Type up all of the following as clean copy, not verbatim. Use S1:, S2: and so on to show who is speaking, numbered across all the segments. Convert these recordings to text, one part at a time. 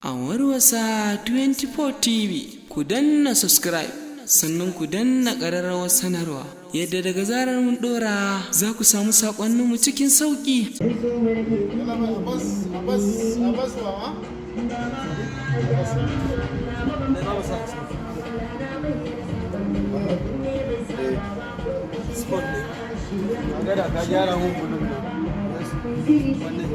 S1: A Warwasa 24 TV, ku danna subscribe, sannan ku danna ƙararrawar sanarwa yadda daga zarar mun ɗora za ku samu saƙonninmu cikin sauƙi.
S2: Abbas, Abbas, Abbas, mama.
S3: Sport ne magana ka gyara mun gudun nan wannan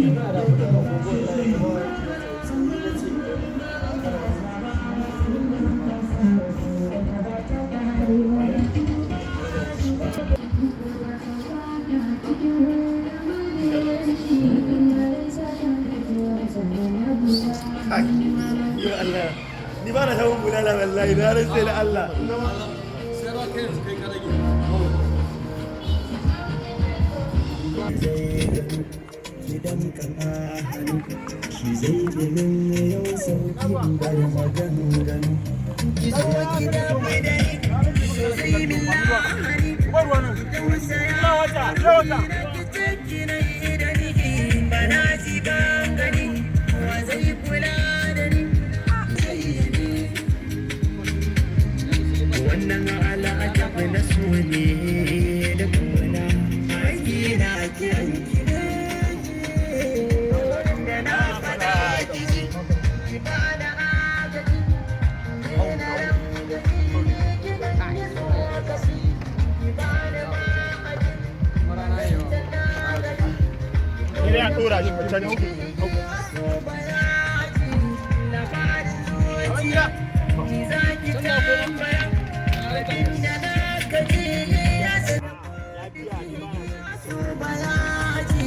S3: ina da kudin agogon da ya ba na ce.
S4: Yo Allah, ni ba na samun bulala wallahi, na rantse da Allah.
S3: Sai ra kai yanzu kai ka rage.
S5: Gidan kama hannu shi zai min yau sauki bar maganganu. Ki zo ki damu da ni sosai min lahani, tausaya ki ce ki na yi da ni ba na ji ban gani wa zai kula da ni sai ni. Wannan al'ajabi na so ne da kauna aiki na kiran ki ne da na faɗa ki ji ki bada agaji na rangaji ki dan yi tsokaci ki bada ma'aji da na gaji.
S4: Ina ya dora shi can ciki.
S5: So bayani labarin zuciya ni za ki tambaya abinda na kaji ya so bayani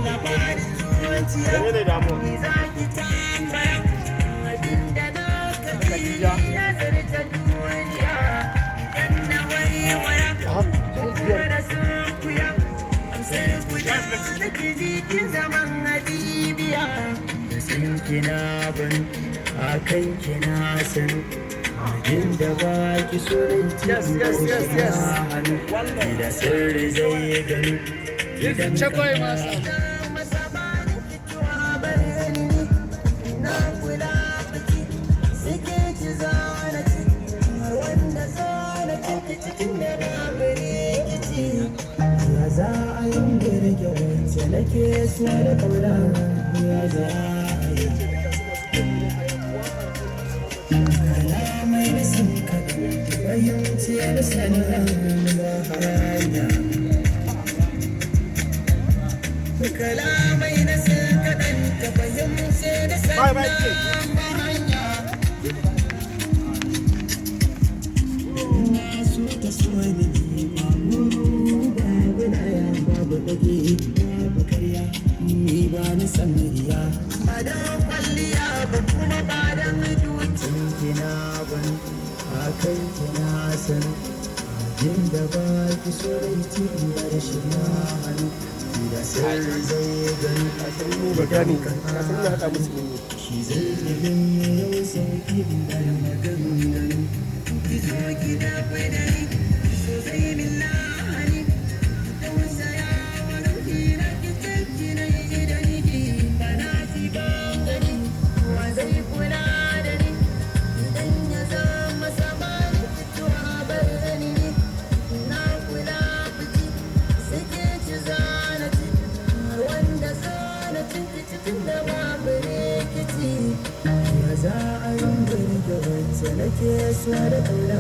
S5: labarin zuciya
S4: Menene damuwa?
S5: ni za ki tambaya abinda na kaji ya zarta duniya idan na waiwaya kuma na sunkuya amsar guda nake jikin zaman habibiya da san kina ban akan kina san abin da ba ki so
S3: Yes, yes, yes, yes.
S5: hannu da sirri zai gani idan
S3: Chakwai masa.
S5: Ya za a yi girge wacce nake so da kauna, ya za a yi kalamai da sun kaɗan fahimci da sanin hanya kalamai na sun kaɗan ta fahimci da
S4: Bye, bye,
S5: sanin hanya. Na so ta so ni babu babu daya babu dage babu karya ni ba ni san riya ba dan kwalliya ba kuma ba dan dukin kina ban akan kina san abin da ba ki so rai ki bar shi na hannu da sirri zai gani.
S4: Ba gane, ka san na haɗa musu ne.
S5: Shi zai yi min yau sauki bar maganganu. Ki zo ki dafa da ni sosai min lahani tausaya wa ruhi na ki ce ki na yi da ni ba na ji ban gani wa zai kula da ni idan ya zama samanin fitowa bar ni na kula fiti sai ke ci zana ci wanda zana ci cikin da babu rikici. Ya za a yi birge wacce nake so da ƙauna.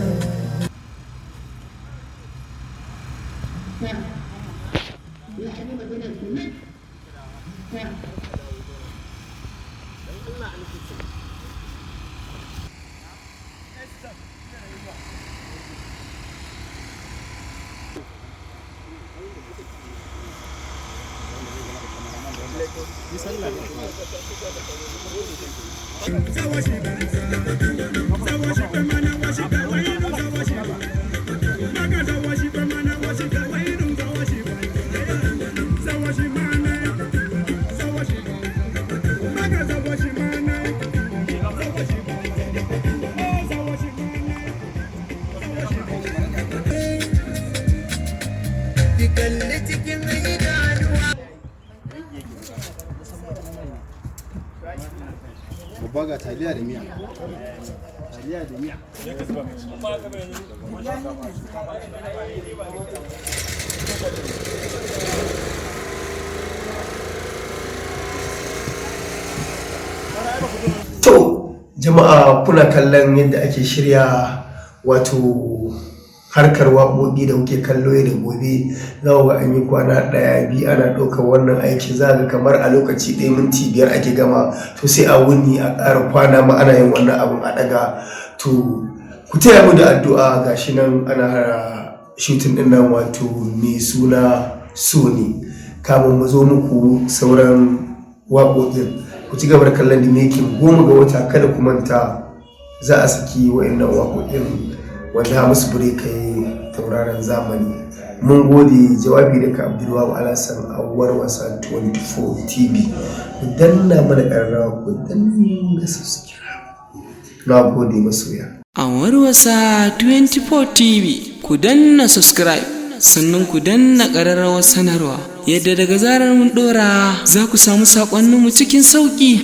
S5: Ki kalli cikin idanuwa.
S2: Babba, ga taliya da miya. Taliya da miya.
S6: To, jama'a, kuna kallon yadda ake shirya wato harkar waƙoƙi da kuke kallo yau da gobe. Za ku ga an yi kwana ɗaya, biyu ana ɗaukar wannan aikin. Za ga kamar a lokaci ɗaya, minti 5 ake gama, to sai a wuni, a ƙara kwana ma ana yin wannan abun a ɗaga. To, ku taya mu da addu'a. Gashi nan ana shooting ɗin nan, wato mai suna So Ne. Kamun mu zo muku sauran waƙoƙin, ku ci gaba da kallon The Making. 10 ga wata, kada ku manta, za a saki wa'annan waƙoƙin wanda Hamisu Breaker yi, tauraron zamani. Mun gode. Jawabi daga Abdulwahab Alhassan a Warwasa 24 TV. Ku danna mana ƙararrawa, ku danna subscribe. Na gode, masoya.
S1: A Warwasa 24 TV, ku danna subscribe, sannan ku danna ƙararrawar sanarwa, yadda daga zarar mun ɗora za ku samu saƙonninmu cikin sauƙi.